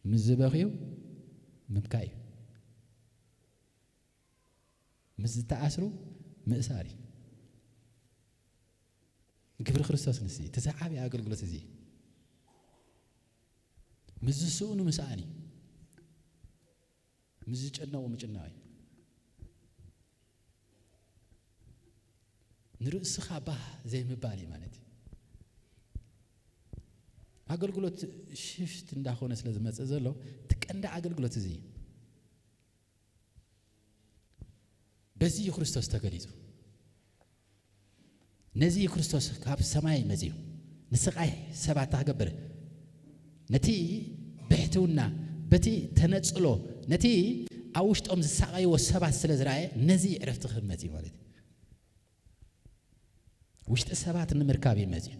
ምስ ዝበኽዩ ምብካይ እዩ። ምስ ዝተኣስሩ ምእሳር እዩ። ግብሪ ክርስቶስ ንስ እዩ። እቲ ዝዓበየ ኣገልግሎት እዚ እዩ። ምስ ዝስእኑ ምስኣን እዩ። ምስ ዝጨነቑ ምጭናቕ እዩ። ንርእስኻ ባህ ዘይምባል እዩ ማለት እዩ። ኣገልግሎት ሽፍት እንዳኾነ ስለ ዝመጽእ ዘሎ፣ እቲ ቀንዲ ኣገልግሎት እዚ እዩ። በዚ እዩ ክርስቶስ ተገሊጹ። ነዚ እዩ ክርስቶስ ካብ ሰማይ መጺኡ ንስቓይ ሰባት ክገብር፣ ነቲ ብሕትውና፣ በቲ ተነጽሎ፣ ነቲ ኣብ ውሽጦም ዝሳቐይዎ ሰባት ስለ ዝረኣየ፣ ነዚ ዕረፍቲ ክህብ መጺኡ ማለት እዩ። ውሽጢ ሰባት ንምርካብ እዩ መጺኡ።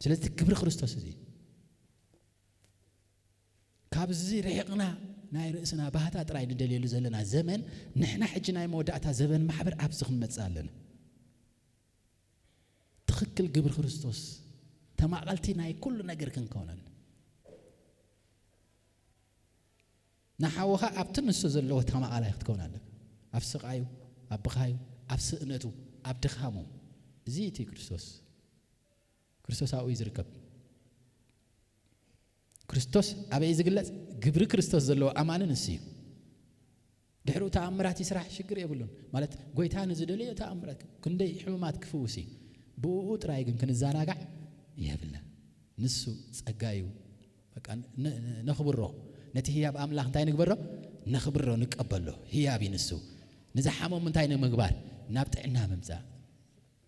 ስለዚ ክብሪ ክርስቶስ እዚ እዩ። ካብዚ ርሒቕና ናይ ርእስና ባህታ ጥራይ ንደልየሉ ዘለና ዘመን፣ ንሕና ሕጂ ናይ መወዳእታ ዘበን ማሕበር ኣብዚ ክንመጽእ ኣለና። ትኽክል ግብሪ ክርስቶስ ተማቐልቲ ናይ ኩሉ ነገር ክንከውን ኣለና። ንሓውኻ ኣብቲ ንሱ ዘለዎ ተማቓላይ ክትከውን ኣለካ። ኣብ ስቓዩ፣ ኣብ ብኻዩ፣ ኣብ ስእነቱ፣ ኣብ ድኻሙ። እዚ እቲ ክርስቶስ። ክርስቶስ ኣብኡ እዩ ዝርከብ። ክርስቶስ ኣበይ ዝግለጽ? ግብሪ ክርስቶስ ዘለዎ ኣማኒ ንሱ እዩ። ድሕሪኡ ተኣምራት ይስራሕ ሽግር የብሉን። ማለት ጎይታ ንዝደለዮ ተኣምራት ክንደይ ሕሙማት ክፍውስ እዩ። ብእኡ ጥራይ ግን ክንዘናጋዕ የብልና። ንሱ ጸጋ እዩ። በቃ ነ-፣ ነ-፣ ነኽብሮ። ነቲ ህያብ ኣምላኽ እንታይ ንግበሮ? ነኽብሮ፣ ንቀበሎ። ህያብ እዩ ንሱ። ንዝሓሞም እንታይ ንምግባር? ናብ ጥዕና ምምጻእ።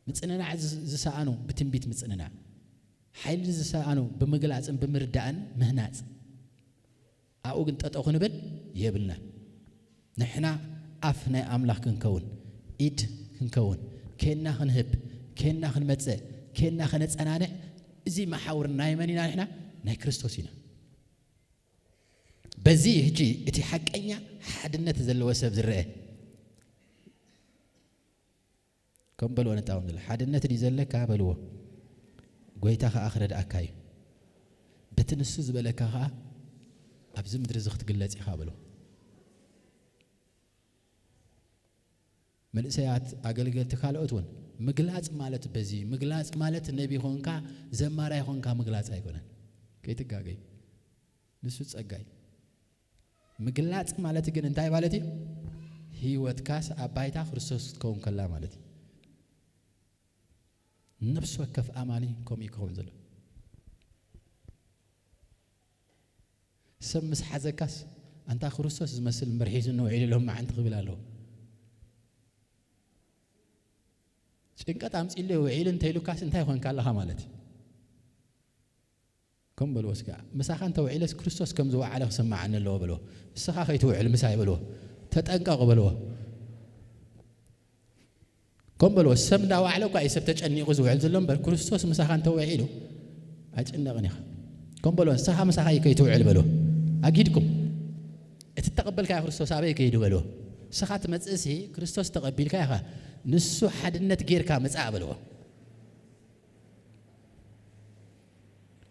ምጽንናዕ ዝ-፣ ዝሰኣኑ ብትንቢት ምጽንናዕ። ሓይሊ ዝሰኣኑ ብምግላጽን ብምርዳእን ምህናጽ። ኣብኡ ግን ጠጠው ክንብል የብልና። ንሕና ኣፍ ናይ ኣምላኽ ክንከውን፣ ኢድ ክንከውን፣ ኬንና ክንህብ፣ ኬንና ክንመጽእ፣ ኬንና ከነጸናንዕ፣ እዚ መሓውር ናይ መን ኢና ንሕና? ናይ ክርስቶስ ኢና። በዚ ሕጂ እቲ ሓቀኛ ሓድነት ዘለዎ ሰብ ዝረአ። ከም በልዎ ነጣውም ዘሎ፣ "ሓድነት ድዩ ዘለካ?" በልዎ። "ጎይታ ከኣ ክረድኣካ እዩ። በቲ ንሱ ዝበለካ ከኣ ኣብዚ ምድሪ እዚ ክትግለጽ ኢኻ" በልዎ። መንእሰያት ኣገልገልቲ ካልኦት እውን ምግላጽ ማለት በዚ፣ ምግላጽ ማለት ነቢ ኾንካ፣ ዘማራይ ኾንካ ምግላጽ ኣይኮነን። ከይትጋገዩ። ንሱ ጸጋ እዩ። ምግላጽ ማለት ግን እንታይ ማለት እዩ? ህይወትካስ ኣብ ባይታ ክርስቶስ ክትከውን ከላ ማለት እዩ። ነፍሲ ወከፍ ኣማኒ ከምኡ እዩ ክኸውን ዘሎ። ሰብ ምስ ሓዘካስ፣ "ኣንታ ክርስቶስ ዝመስል እምበር ሒዙኒ ውዒሉ ሎም መዓንቲ" ክብል ኣለዎ። ጭንቀት ኣምጺእሉ ውዒሉ እንተኢሉካስ እንታይ ኮንካ ኣለኻ ማለት እዩ? ከም በልዎ እስከ፣ "ምሳኻ እንተውዒለስ ክርስቶስ ከም ዝወዓለ ክስምዓኒ ኣለዎ" በልዎ። "ንስኻ ከይትውዕል ምሳይ" በልዎ። "ተጠንቀቕ" በልዎ። ከም በልዎ፣ ሰብ እንዳወዓለ እኳ እዩ ሰብ ተጨኒቑ ዝውዕል ዘሎ እምበር፣ ክርስቶስ ምሳኻ እንተውዒሉ ኣይጭነቕን ኢኻ። ከም በልዎ፣ "ንስኻ ምሳኻ ከይትውዕል" በልዎ። ኣግሂድኩም። "እቲ እተቐበልካዮ ክርስቶስ ኣበይ ከይዱ?" በልዎ። "ንስኻ ትመጽእሲ ክርስቶስ ተቐቢልካ ኢኻ። ንሱ ሓድነት ጌርካ ምጻእ" በልዎ።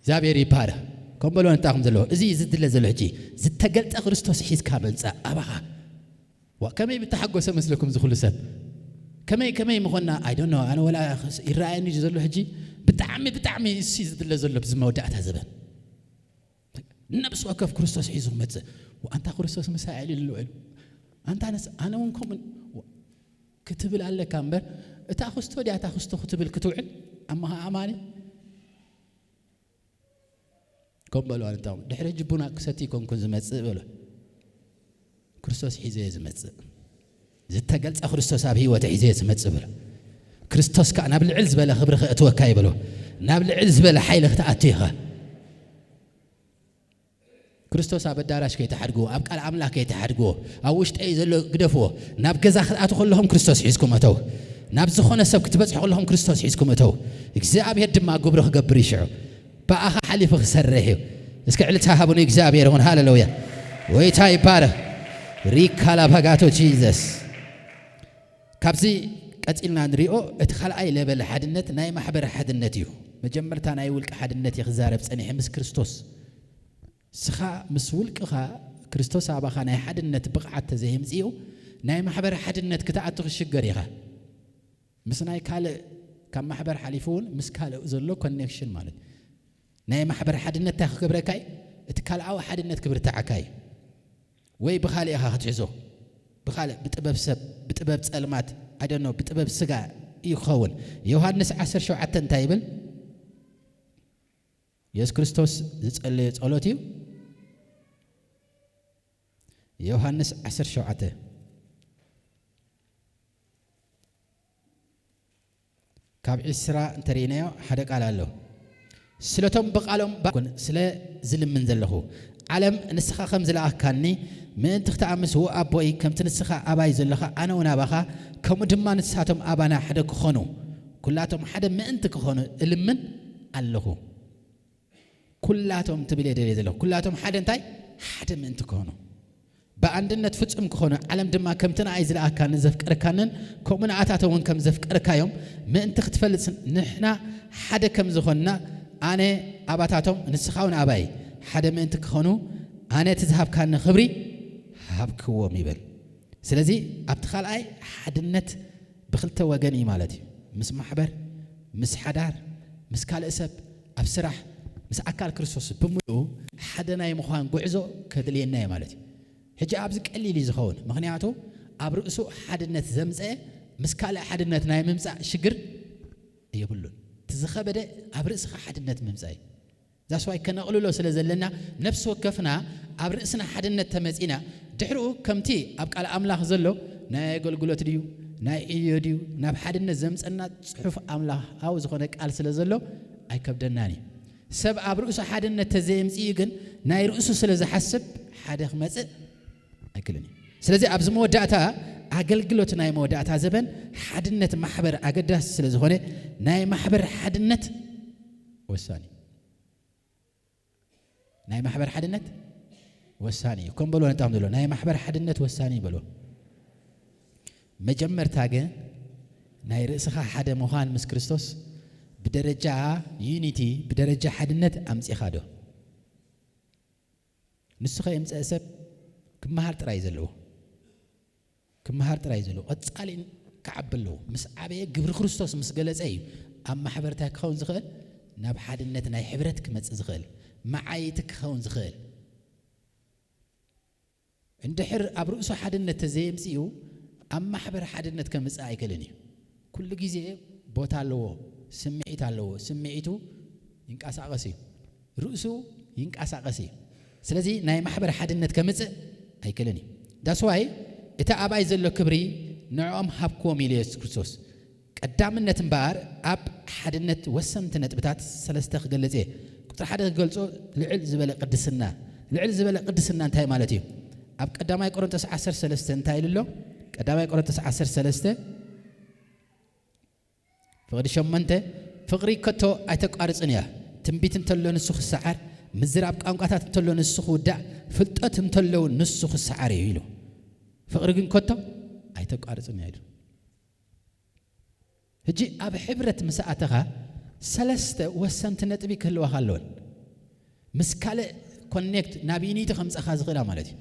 እግዚኣብሔር ይባረኽ። ከም በልዎ ነጣኹም ዘለዎ፣ እዚ እዩ ዝድለ ዘሎ። ሕጂ ዝተገልጠ ክርስቶስ ሒዝካ ምምጻእ ኣባኻ። ዋ፣ ከመይ ብተሓጎሰ መስለኩም እዚ ኩሉ ሰብ? ከመይ፣ ከመይ ምኾንና? I don't know። ኣነ ወላ ይረኣየኒ እዩ ዘሎ ሕጂ። ብጣዕሚ፣ ብጣዕሚ እሱ እዩ ዝድለ ዘሎ ኣብዚ መወዳእታ ዘበን። ነብሲ ወከፍ ክርስቶስ ሒዙ ክመጽእ። ዋ፣ ኣንታ ክርስቶስ ምሳይ ኣዕሊሉ ውዒሉ። ኣንታ ነስ-፣ ኣነ እውን ከምኡ ዋ፣ ክትብል ኣለካ እምበር፣ እታ ክስቶ ድያ እታ ክስቶ ክትብል ክትውዕል? ኣማኻ ኣማኒ? ከም በሉ ኣንታኦም። ድሕሪ ሕጂ ቡና ክሰቲ ይኮንኩን ዝመጽእ በሉ። ክርስቶስ ሒዘ እየ ዝመጽእ። ዝተገልጸ ክርስቶስ ኣብ ህይወተ ሒዘ እየ ዝመጽእ በሉ። ክርስቶስ ከኣ ናብ ልዕል ዝበለ ክብሪ ከእትወካ እዩ በሉ። ናብ ልዕል ዝበለ ሓይሊ ክትኣቱ ኢኻ። ክርስቶስ ኣብ ኣዳራሽ ከይትሓድግዎ፣ ኣብ ቃል ኣምላኽ ከይትሓድግዎ፣ ኣብ ውሽጠይ ዘሎ ግደፍዎ። ናብ ገዛ ክትኣትዉ ከለኹም ክርስቶስ ሒዝኩም እተው። ናብ ዝኾነ ሰብ ክትበጽሑ ከለኹም ክርስቶስ ሒዝኩም እተው። እግዚኣብሔር ድማ ግብሩ ክገብር እዩ ሽዑ። ብኣኻ ሓሊፉ ክሰርሕ እዩ። እስከ ዕልልታ ሃቡ ንእግዚኣብሔር ይኹን። ሃሌሉያ። ጎይታ ይባረኽ። ሪካ ላባጋቶ ጂዘስ። ካብዚ ቀጺልና ንሪኦ፣ እቲ ካልኣይ ለበል ሓድነት ናይ ማሕበር ሓድነት እዩ። መጀመርታ ናይ ውልቂ ሓድነት እየ ክዛረብ ጸኒሐ ምስ ክርስቶስ። ንስኻ ምስ ውልቅኻ፣ ክርስቶስ ኣባኻ ናይ ሓድነት ብቕዓት ተዘየምጽኡ፣ ናይ ማሕበር ሓድነት ክትኣቱ ክሽገር ኢኻ። ምስ ናይ ካልእ፣ ካብ ማሕበር ሓሊፉ እውን ምስ ካልእ ዘሎ ኮኔክሽን ማለት እዩ። ናይ ማሕበር ሓድነት እንታይ ክገብረካ እዩ? እቲ ካልኣዊ ሓድነት ክብርትዓካ እዩ። ወይ ብኻልእ ኢኻ ክትሕዞ፣ ብኻልእ፣ ብጥበብ ሰብ፣ ብጥበብ ጸልማት፣ I don't know፣ ብጥበብ ስጋ እዩ ክኸውን። ዮሃንስ ዓሰርተ ሸውዓተ እንታይ ይብል? የሱስ ክርስቶስ ዝጸለዮ ጸሎት እዩ። ዮሃንስ ዓሰርተ ሸውዓተ ካብ ዒስራ እንተርኢናዮ ሓደ ቃል ኣሎ። ስለቶም ብቓሎም ባኩን ስለ ዝልምን ዘለኹ፣ ዓለም ንስኻ ከም ዝለኣኽካኒ ምእንቲ ክትኣምስ፣ ው ኣቦይ፣ ከምቲ ንስኻ ኣባይ ዘለኻ ኣነ እውን ኣባኻ፣ ከምኡ ድማ ንሳቶም ኣባና ሓደ ክኾኑ፣ ኩላቶም ሓደ ምእንቲ ክኾኑ እልምን ኣለኹ። ኩላቶም ትብል እየ ደልየ ዘለኹ። ኩላቶም ሓደ እንታይ? ሓደ ምእንቲ ክኾኑ። ብኣንድነት ፍጹም ክኾኑ፣ ዓለም ድማ ከምቲ ንኣይ ዝለኣካንን ዘፍቀርካንን፣ ከምኡ ንኣታቶም እውን ከም ዘፍቀርካዮም ምእንቲ ክትፈልጥ፣ ንሕና ሓደ ከም ዝኾንና፣ ኣነ ኣባታቶም ንስኻ እውን ኣባይ ሓደ ምእንቲ ክኾኑ፣ ኣነ እቲ ዝሃብካኒ ክብሪ ሃብክዎም ይብል። ስለዚ ኣብቲ ካልኣይ ሓድነት ብኽልተ ወገን እዩ ማለት እዩ። ምስ ማሕበር፣ ምስ ሓዳር፣ ምስ ካልእ ሰብ፣ ኣብ ስራሕ፣ ምስ ኣካል ክርስቶስ ብምሉኡ ሓደ ናይ ምዃን ጉዕዞ ከድልየና እዩ ማለት እዩ። ሕጂ ኣብዚ ቀሊል እዩ ዝኸውን፣ ምኽንያቱ ኣብ ርእሱ ሓድነት ዘምጸአ ምስ ካልእ ሓድነት ናይ ምምጻእ ሽግር የብሉን። እቲ ዝኸበደ ኣብ ርእስኻ ሓድነት ምምጻእ እዩ። ዛስዋይ ከነቕልሎ ስለ ዘለና፣ ነፍሲ ወከፍና ኣብ ርእስና ሓድነት ተመጺና፣ ድሕሪኡ ከምቲ ኣብ ቃል ኣምላኽ ዘሎ ናይ ኣገልግሎት ድዩ፣ ናይ ዕዮ ድዩ፣ ናብ ሓድነት ዘምጸና ጽሑፍ ኣምላኻዊ ዝኾነ ቃል ስለ ዘሎ ኣይከብደናን እዩ። ሰብ ኣብ ርእሱ ሓድነት ተዘየምጽኡ ግን፣ ናይ ርእሱ ስለ ዝሓስብ ሓደ ክመጽእ ኣይክልን እዩ። ስለዚ ኣብዚ መወዳእታ ኣገልግሎት ናይ መወዳእታ ዘበን ሓድነት ማሕበር ኣገዳሲ ስለ ዝኾነ፣ ናይ ማሕበር ሓድነት ወሳኒ እዩ። ናይ ማሕበር ሓድነት ወሳኒ እዩ። ከም በሎ ነጣም ዘሎ ናይ ማሕበር ሓድነት ወሳኒ እዩ በሎ። መጀመርታ ግን ናይ ርእስኻ ሓደ ምዃን ምስ ክርስቶስ ብደረጃ ዩኒቲ፣ ብደረጃ ሓድነት ኣምጺኻ ዶ? ንሱ ከየምጸአ ሰብ ክመሃር ጥራይ እዩ ዘለዎ። ክመሃር ጥራይ እዩ ዘለዎ። ቀጻሊ ክዓቢ ኣለዎ። ምስ ዓበየ ግብሪ ክርስቶስ ምስ ገለጸ እዩ ኣብ ማሕበር እንታይ ክኸውን ዝኽእል? ናብ ሓድነት ናይ ሕብረት ክመጽእ ዝኽእል፣ መዓይቲ ክኸውን ዝኽእል። እንድሕር ኣብ ርእሱ ሓድነት ተዘየምጽኡ ኣብ ማሕበር ሓድነት ከምጽእ ኣይክእልን እዩ። ኩሉ ግዜ ቦታ ኣለዎ፣ ስምዒት ኣለዎ። ስምዒቱ ይንቀሳቐስ እዩ፣ ርእሱ ይንቀሳቐስ እዩ። ስለዚ ናይ ማሕበር ሓድነት ከምጽእ ኣይክእልን እዩ። ዳስዋይ እቲ ኣባይ ዘሎ ክብሪ ንዕኦም ሃብክዎም ኢሉ የሱስ ክርስቶስ። ቀዳምነት እምበኣር ኣብ ሓድነት ወሰንቲ ነጥብታት ሰለስተ ክገልጽ እየ። ቁጽሪ ሓደ ክገልጾ ልዕል ዝበለ ቅድስና። ልዕል ዝበለ ቅድስና እንታይ ማለት እዩ? ኣብ ቀዳማይ ቆሮንቶስ ዓሰርተ ሰለስተ እንታይ ኢሉ ኣሎ? ቀዳማይ ቆሮንቶስ ዓሰርተ ሰለስተ ፍቕዲ ሸሞንተ፣ ፍቕሪ ከቶ ኣይተቋርጽን እያ። ትንቢት እንተሎ ንሱ ክሰዓር፣ ምዝራብ ቋንቋታት እንተሎ ንሱ ክውዳእ፣ ፍልጠት እንተሎ ንሱ ክሰዓር እዩ ኢሉ። ፍቕሪ ግን ከቶ ኣይተቋርጽን እያ ኢሉ። ሕጂ ኣብ ሕብረት ምስ ኣተኻ ሰለስተ ወሰንቲ ነጥቢ ክህልዋኻ ኣለወን። ምስ ካልእ ኮኔክት ናብ ዩኒቲ ከምጻኻ ዝኽእላ ማለት እዩ።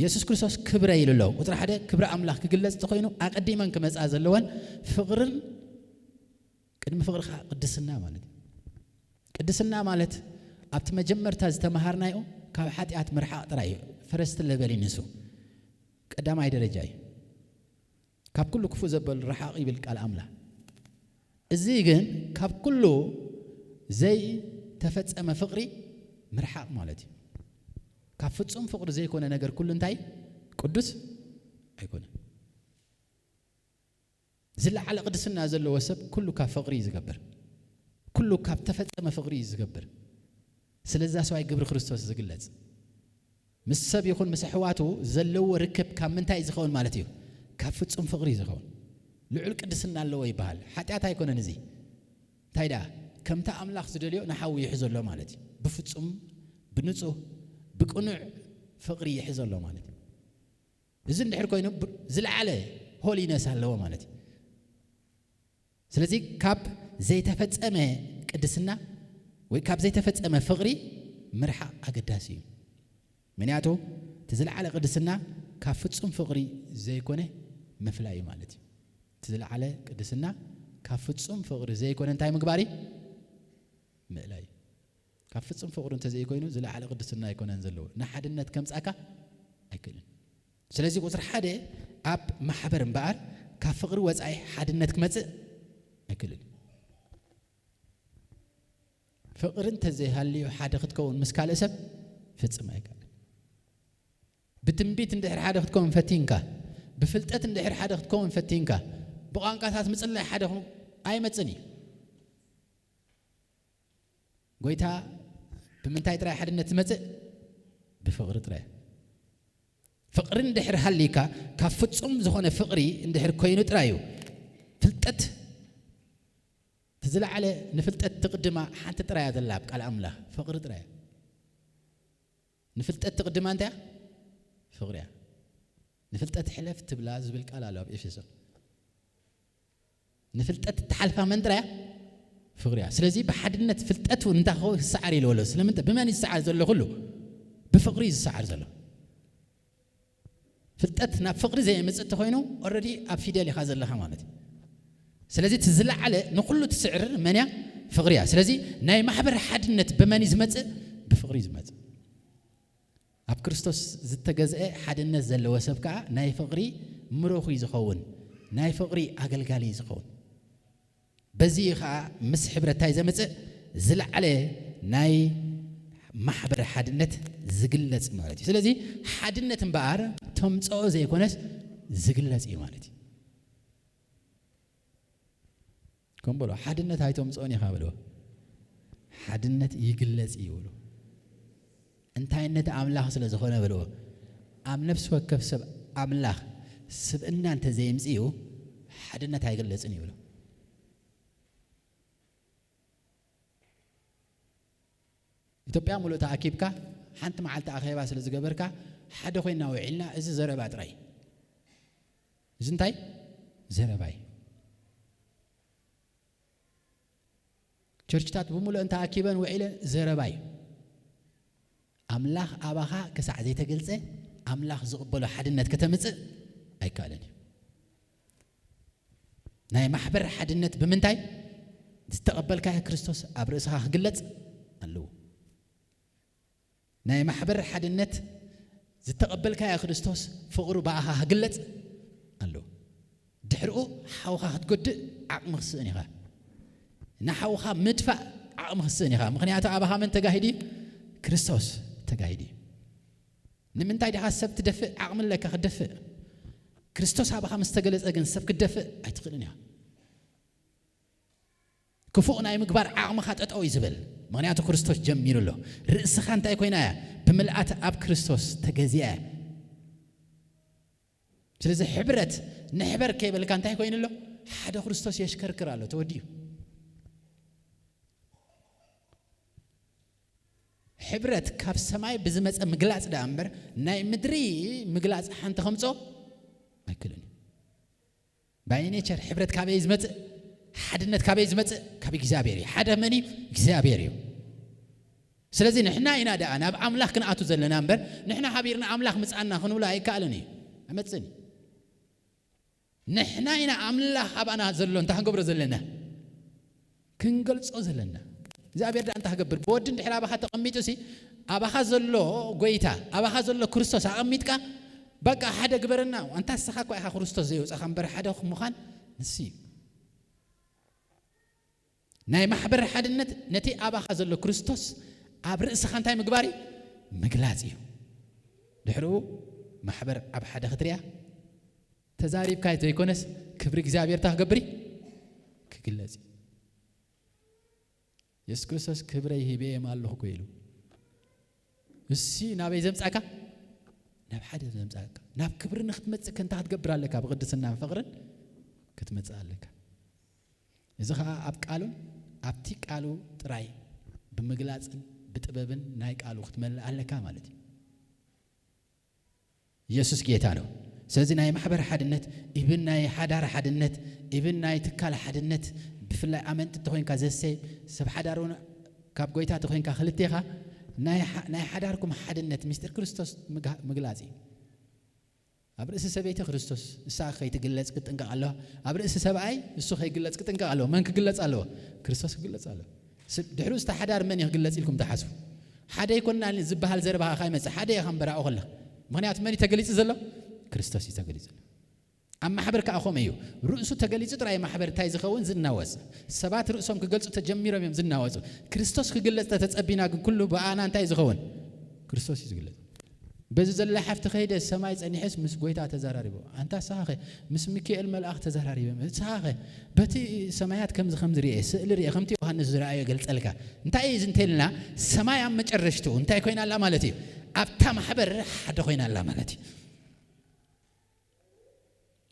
የሱስ ክርስቶስ ክብረ ኢሉ ኣሎ። ቁጽሪ ሓደ ክብሪ ኣምላኽ ክግለጽ እንተኾይኑ ኣቐዲመን ክመጻ ዘለወን ፍቕርን ቅድሚ ፍቕሪ ከዓ ቅድስና ማለት እዩ። ቅድስና ማለት ኣብቲ መጀመርታ ዝተመሃርናዮ ካብ ሓጢኣት ምርሓቕ ጥራይ እዩ። ፈረስቲ ለበል እዩ ንሱ። ቀዳማይ ደረጃ እዩ። ካብ ኩሉ ክፉእ ዘበል ርሓቕ ይብል ቃል ኣምላኽ። እዚ ግን ካብ ኩሉ ዘይተፈጸመ ፍቕሪ ምርሓቕ ማለት እዩ። ካብ ፍጹም ፍቕሪ ዘይኮነ ነገር ኩሉ እንታይ? ቅዱስ ኣይኮነን። ዝለዓለ ቅድስና ዘለዎ ሰብ ኩሉ ካብ ፍቕሪ እዩ ዝገብር። ኩሉ ካብ ተፈጸመ ፍቕሪ እዩ ዝገብር። ስለዛ ሰብኣይ ግብሪ ክርስቶስ ዝግለጽ። ምስ ሰብ ይኹን ምስ ኣሕዋቱ ዘለዎ ርክብ ካብ ምንታይ እዩ ዝኸውን ማለት እዩ? ካብ ፍጹም ፍቕሪ እዩ ዝኸውን። ልዑል ቅድስና ኣለዎ ይበሃል። ሓጢኣት ኣይኮነን እዚ። እንታይ ደኣ? ከምቲ ኣምላኽ ዝደልዮ ንሓዉ ይሕዞ ኣሎ ማለት እዩ። ብፍጹም፣ ብንጹህ፣ ብቅኑዕ ፍቕሪ ይሕዞ ኣሎ ማለት እዩ። እዚ እንድሕር ኮይኑ ብ-፣ ዝለዓለ ሆሊነስ ኣለዎ ማለት እዩ። ስለዚ ካብ ዘይተፈጸመ ቅድስና ወይ ካብ ዘይተፈጸመ ፍቕሪ ምርሓቕ ኣገዳሲ እዩ። ምክንያቱ እቲ ዝለዓለ ቅድስና ካብ ፍጹም ፍቕሪ ዘይኮነ ምፍላይ እዩ ማለት እዩ። እቲ ዝለዓለ ቅድስና ካብ ፍጹም ፍቕሪ ዘይኮነ እንታይ ምግባር እዩ? ምእላይ እዩ። ካብ ፍጹም ፍቕሪ እንተዘይኮይኑ ዝለዓለ ቅድስና ኣይኮነን ዘለዎ። ንሓድነት ከምጻካ ኣይክእልን። ስለዚ ቁጽሪ ሓደ ኣብ ማሕበር እምበኣር ካብ ፍቕሪ ወጻኢ ሓድነት ክመጽእ ኣይክእልን። ፍቕሪ እንተዘይሃልዩ ሓደ ክትከውን ምስ ካልእ ሰብ ፍጽም ኣይከኣልን። ብትንቢት እንድሕር ሓደ ክትከውን ፈቲንካ፣ ብፍልጠት እንድሕር ሓደ ክትከውን ፈቲንካ፣ ብቋንቋታት ምጽላይ ሓደ ክን-፣ ኣይመጽን እዩ። ጎይታ ብምንታይ ጥራይ ሓድነት ዝመጽእ? ብፍቕሪ ጥራይ። ፍቕሪ እንድሕር ሃሊካ፣ ካብ ፍጹም ዝኾነ ፍቕሪ እንድሕር ኮይኑ ጥራይ እዩ። ፍልጠት እቲ ዝለዓለ ንፍልጠት ትቕድማ ሓንቲ ጥራይ እያ ዘላ ኣብ ቃል ኣምላኽ፣ ፍቕሪ ጥራይ እያ። ንፍልጠት ትቕድማ እንታይ እያ? ፍቕሪ እያ። ንፍልጠት ሕለፍ ትብላ ዝብል ቃል ኣሎ ኣብ ኤፌሶን። ንፍልጠት እትሓልፋ መን ጥራይ እያ? ፍቕሪ እያ። ስለዚ ብሓድነት ፍልጠት እውን እንታይ ክኸውን? ክሰዓር ኢልዎ ኣሎ። ስለምንታይ? ብመን እዩ ዝሰዓር ዘሎ? ኩሉ ብፍቕሪ እዩ ዝሰዓር ዘሎ። ፍልጠት ናብ ፍቕሪ ዘየምጽእ እንተኾይኑ፣ ኦልሬዲ ኣብ ፊደል ኢኻ ዘለኻ ማለት እዩ። ስለዚ እቲ ዝለዓለ ንኹሉ ትስዕር መን እያ? ፍቕሪ እያ። ስለዚ ናይ ማሕበር ሓድነት ብመን እዩ ዝመጽእ? ብፍቕሪ እዩ ዝመጽእ። ኣብ ክርስቶስ ዝተገዝአ ሓድነት ዘለዎ ሰብ ከኣ ናይ ፍቕሪ ምሩኽ እዩ ዝኸውን፣ ናይ ፍቕሪ ኣገልጋሊ እዩ ዝኸውን። በዚ እዩ ኸዓ ምስ ሕብረት እንታይ ዘምጽእ? ዝለዓለ ናይ ማሕበር ሓድነት ዝግለጽ ማለት እዩ። ስለዚ ሓድነት እምበኣር ተምጽኦ ዘይኮነስ ዝግለጽ እዩ ማለት እዩ። ከም በሎ፣ ሓድነት ኣይተምጽኦን ኢኻ በልዎ። ሓድነት ይግለጽ እዩ በልዎ። እንታይነት ኣምላኽ ስለ ዝኾነ በልዎ። ኣብ ነፍሲ ወከፍ ሰብ ኣምላኽ ስብእና እንተ ዘየምጽኡ ሓድነት ኣይግለጽን እዩ በልዎ። ኢትዮጵያ ሙሉእ ተኣኪብካ ሓንቲ መዓልቲ ኣኼባ ስለ ዝገበርካ ሓደ ኮይና ውዒልና፣ እዚ ዘረባ ጥራይ። እዚ እንታይ? ዘረባ እዩ። ቸርችታት ብምሉእን ተኣኪበን ውዒለን ዘረባ እዩ። ኣምላኽ ኣባኻ ክሳዕ ዘይተገልጸ ኣምላኽ ዝቕበሎ ሓድነት ከተምጽእ ኣይከኣልን እዩ። ናይ ማሕበር ሓድነት ብምንታይ? ዝተቐበልካዮ ክርስቶስ ኣብ ርእስኻ ክግለጽ ኣለዎ። ናይ ማሕበር ሓድነት ዝተቐበልካዮ ክርስቶስ ፍቕሩ ብኣኻ ክግለጽ ኣለዎ። ድሕሪኡ ሓውኻ ክትጎድእ ዓቕሚ ክስእን ኢኻ። ንሓውኻ ምድፋእ ዓቕሚ ክስእን ኢኻ። ምኽንያቱ ኣባኻ መን ተጋሂዱ እዩ? ክርስቶስ ተጋሂዱ እዩ። ንምንታይ ዲኻ ሰብ ትደፍእ? ዓቕሚ ኣለካ ክትደፍእ። ክርስቶስ ኣባኻ ምስ ተገለጸ ግን ሰብ ክትደፍእ ኣይትኽእልን ኢኻ። ክፉእ ናይ ምግባር ዓቕምኻ ጠጠው እዩ ዝብል። ምኽንያቱ ክርስቶስ ጀሚሩ ኣሎ። ርእስኻ እንታይ ኮይና እያ? ብምልኣት ኣብ ክርስቶስ ተገዚኣ እያ። ስለዚ ሕብረት ንሕበር ከይበልካ እንታይ ኮይኑ ኣሎ? ሓደ ክርስቶስ የሽከርክር ኣሎ፣ ተወዲኡ። ሕብረት ካብ ሰማይ ብዝመጸ ምግላጽ ደኣ እምበር ናይ ምድሪ ምግላጽ ሓንቲ ከምጾ ኣይክእልን እዩ። ባይ ኔቸር ሕብረት ካበይ ዝመጽእ? ሓድነት ካበይ ዝመጽእ? ካብ እግዚኣብሔር እዩ። ሓደ መን እዩ? እግዚኣብሔር እዩ። ስለዚ ንሕና ኢና ደኣ ናብ ኣምላኽ ክንኣቱ ዘለና እምበር ንሕና ሓቢርና ኣምላኽ ምጻና ክንብሎ ኣይከኣልን እዩ። ኣይመጽእን እዩ። ንሕና ኢና ኣምላኽ ኣባና ዘሎ እንታይ ክንገብሮ ዘለና? ክንገልጾ ዘለና። እግዚኣብሔር ደኣ እንታይ ክገብር? ብወዲ እንድሕር ኣባኻ ተቐሚጡ ሲ፣ ኣባኻ ዘሎ ጎይታ፣ ኣባኻ ዘሎ ክርስቶስ ኣቐሚጥካ፣ በቃ ሓደ ግበረና። ኣንታ ንስኻ እኳ ኢኻ ክርስቶስ ዘየውጻኻ እምበር ሓደ ምዃን ንሱ እዩ። ናይ ማሕበር ሓድነት ነቲ ኣባኻ ዘሎ ክርስቶስ ኣብ ርእስኻ እንታይ ምግባር እዩ? ምግላጽ እዩ። ድሕሪኡ ማሕበር ኣብ ሓደ ክትሪኣ ተዛሪብካ ዘይኮነስ ክብሪ እግዚኣብሔር እንታይ ክገብር እዩ? ክግለጽ እዩ። የሱስ ክርስቶስ ክብረይ ሂበዮም ኣለኹ እኮ ኢሉ። እሲ ናበይ ዘምጻእካ? ናብ ሓደ ዘምጻእካ። ናብ ክብሪ ንክትመጽእ ከ እንታይ ክትገብር ኣለካ? ብቅድስናን ፍቕርን ክትመጽእ ኣለካ። እዚ ኸኣ ኣብ ቃሉን ኣብቲ ቃሉ ጥራይ ብምግላጽን ብጥበብን ናይ ቃሉ ክትመልእ ኣለካ ማለት እዩ። ኢየሱስ ጌታ ነው። ስለዚ ናይ ማሕበር ሓድነት፣ ኢብን ናይ ሓዳር ሓድነት፣ ኢብን ናይ ትካል ሓድነት፣ ብፍላይ ኣመንቲ እንተኾይንካ ዘሰ ሰብ ሓዳር እውን ካብ ጎይታ ተኾይንካ ክልቴኻ ናይ ሓ-፣ ናይ ሓዳርኩም ሓድነት ምስጢር ክርስቶስ ምግሃ-፣ ምግላጽ እዩ። ኣብ ርእሲ ሰበይቲ ክርስቶስ እሳ ከይትግለጽ ክትጥንቀቕ ኣለዋ። ኣብ ርእሲ ሰብኣይ እሱ ከይግለጽ ክትጥንቀቕ ኣለዎ። መን ክግለጽ ኣለዎ? ክርስቶስ ክግለጽ ኣለዎ። ስ-፣ ድሕሪኡ እቲ ሓዳር መን እዩ ክግለጽ ኢልኩም ትሓስቡ? ሓደ ኣይኮንናን ዝበሃል ዘረባ ከኣ ይመጽእ። ሓደ ኢኻ እምበር ኣብኡ ከለኻ። ምኽንያቱ መን እዩ ተገሊጹ ዘሎ? ክርስቶስ እዩ ተገሊጹ ዘሎ። ኣብ ማሕበር ከኣ ከምኡ እዩ። ርእሱ ተገሊጹ ጥራይ ማሕበር እንታይ ዝኸውን? ዝናወጽ። ሰባት ርእሶም ክገልጹ ተጀሚሮም እዮም ዝናወጹ። ክርስቶስ ክግለጽ ተተጸቢና ግን ኩሉ ብኣና እንታይ ዝኸውን? ክርስቶስ እዩ ዝግለጽ። በዚ ዘላ ሓፍቲ ከይደ ሰማይ ጸኒሐስ ምስ ጎይታ ተዘራሪቡ። ኣንታ ንስኻኸ ምስ ሚካኤል መልኣኽ ተዘራሪበ። ንስኻኸ በቲ ሰማያት ከምዚ ከምዚ ርኤ፣ ስእሊ ርኤ፣ ከምቲ ዮሃንስ ዝረኣዮ ገልጸልካ። እንታይ እዩ እዚ እንተልና ሰማይ ኣብ መጨረሽትኡ እንታይ ኮይና ኣላ ማለት እዩ? ኣብታ ማሕበር ሓደ ኮይና ኣላ ማለት እዩ።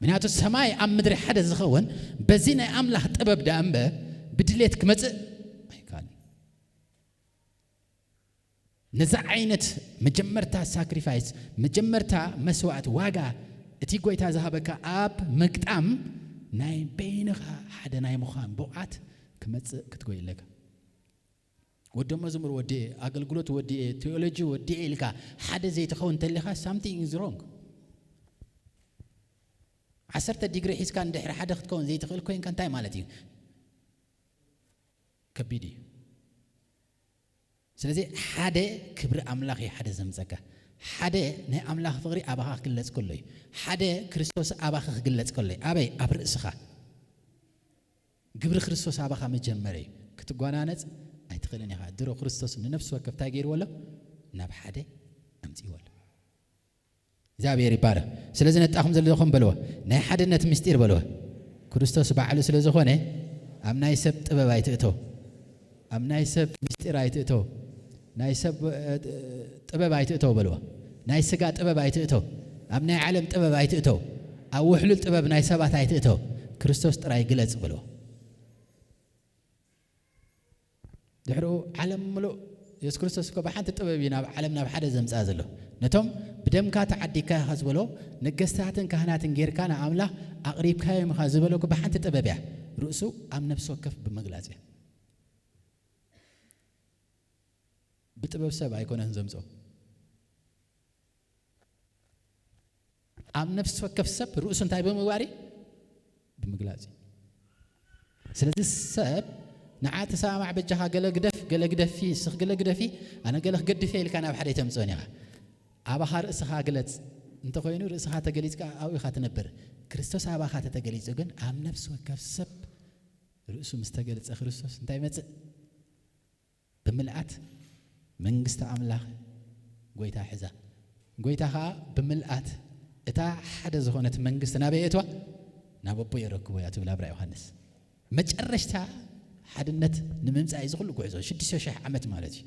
ምክንያቱ ሰማይ ኣብ ምድሪ ሓደ ዝኸውን በዚ ናይ ኣምላኽ ጥበብ ደኣ እምበር ብድሌት ክመጽእ ኣይከኣልን። ነዚ ዓይነት መጀመርታ ሳክሪፋይስ፣ መጀመርታ መስዋእቲ፣ ዋጋ እቲ ጎይታ ዝሃበካ ኣብ ምግጣም ናይ በይንኻ ሓደ ናይ ምዃን ብቕዓት ክመጽእ ክትጎይ ኣለካ። ወዲ መዝሙር ወዲኤ፣ ኣገልግሎት ወዲኤ፣ ቴዎሎጂ ወዲኤ ኢልካ ሓደ ዘይትኸውን እንተሊኻ፣ something is wrong። ዓሰርተ ዲግሪ ሒዝካ ንድሕሪ ሓደ ክትከውን ዘይትኽእል ኮይንካ እንታይ ማለት እዩ? ከቢድ እዩ። ስለዚ ሓደ ክብሪ ኣምላኽ እዩ ሓደ ዘምጸካ። ሓደ ናይ ኣምላኽ ፍቕሪ ኣባኻ ክግለጽ ከሎ እዩ። ሓደ ክርስቶስ ኣባኻ ክግለጽ ከሎ እዩ። ኣበይ? ኣብ ርእስኻ። ግብሪ ክርስቶስ ኣባኻ መጀመርያ እዩ። ክትጓናነጽ ኣይትኽእልን ኢኻ። ድሮ ክርስቶስ ንነፍሲ ወከፍ እንታይ ገይርዎ ኣሎ? ናብ ሓደ ኣምጺእዎ ኣሎ። እግዚኣብሔር ይባረኽ። ስለዚ ነጣኹም ዘለኹም በልዎ፣ ናይ ሓድነት ምስጢር በልዎ። ክርስቶስ ባዕሉ ስለ ዝኾነ ኣብ ናይ ሰብ ጥበብ ኣይትእተው። ኣብ ናይ ሰብ ምስጢር ኣይትእተው። ናይ ሰብ፣ እ፣ ጥበብ ኣይትእተው በልዎ። ናይ ስጋ ጥበብ ኣይትእተው። ኣብ ናይ ዓለም ጥበብ ኣይትእተው። ኣብ ውሕሉል ጥበብ ናይ ሰባት ኣይትእተው። ክርስቶስ ጥራይ ግለጽ በልዎ። ድሕሪኡ ዓለም ምሉእ የሱስ ክርስቶስ እኮ ብሓንቲ ጥበብ እዩ ናብ ዓለም ናብ ሓደ ዘምጽኣ ዘሎ። ነቶም ብደምካ ተዓዲግካ ኢኻ ዝበሎ ነገስታትን ካህናትን ጌርካ ንኣምላኽ ኣቕሪብካዮም ኢኻ ዝበሎ እኮ ብሓንቲ ጥበብ እያ። ርእሱ ኣብ ነፍሲ ወከፍ ብምግላጽ እያ። ብጥበብ ሰብ ኣይኮነን ዘምጽኦ። ኣብ ነፍሲ ወከፍ ሰብ ርእሱ እንታይ ብምግባር እዩ? ብምግላጽ እዩ። ስለዚ ሰብ ንዓ ተሰማማዕ በጃኻ ገለ ግደፍ፣ ገለ ግደፊ፣ እስኽ ገለ ግደፊ፣ ኣነ ገለ ክገድፍ እየ ኢልካ ናብ ሓደ ኣይተምጽኦን ኢኻ። ኣባኻ ርእስኻ ግለጽ እንተኾይኑ ርእስኻ ተገሊጽካ ኣብኡ ኢኻ ትነብር። ክርስቶስ ኣባኻ ተተገሊጹ ግን ኣብ ነፍሲ ወከፍ ሰብ ርእሱ ምስ ተገልጸ ክርስቶስ እንታይ ይመጽእ? ብምልኣት መንግስቲ ኣምላኽ ጎይታ ሒዛ። ጎይታ ኸኣ ብምልኣት እታ ሓደ ዝኾነት መንግስቲ ናበይ የእትዋ? ናብ ኣቦ የረክቦ እያ ትብል ኣብራ ዮሃንስ። መጨረሽታ ሓድነት ንምምጻእ እዩ እዚ ኩሉ ጉዕዞ፣ ሽዱሽተ ሽሕ ዓመት ማለት እዩ።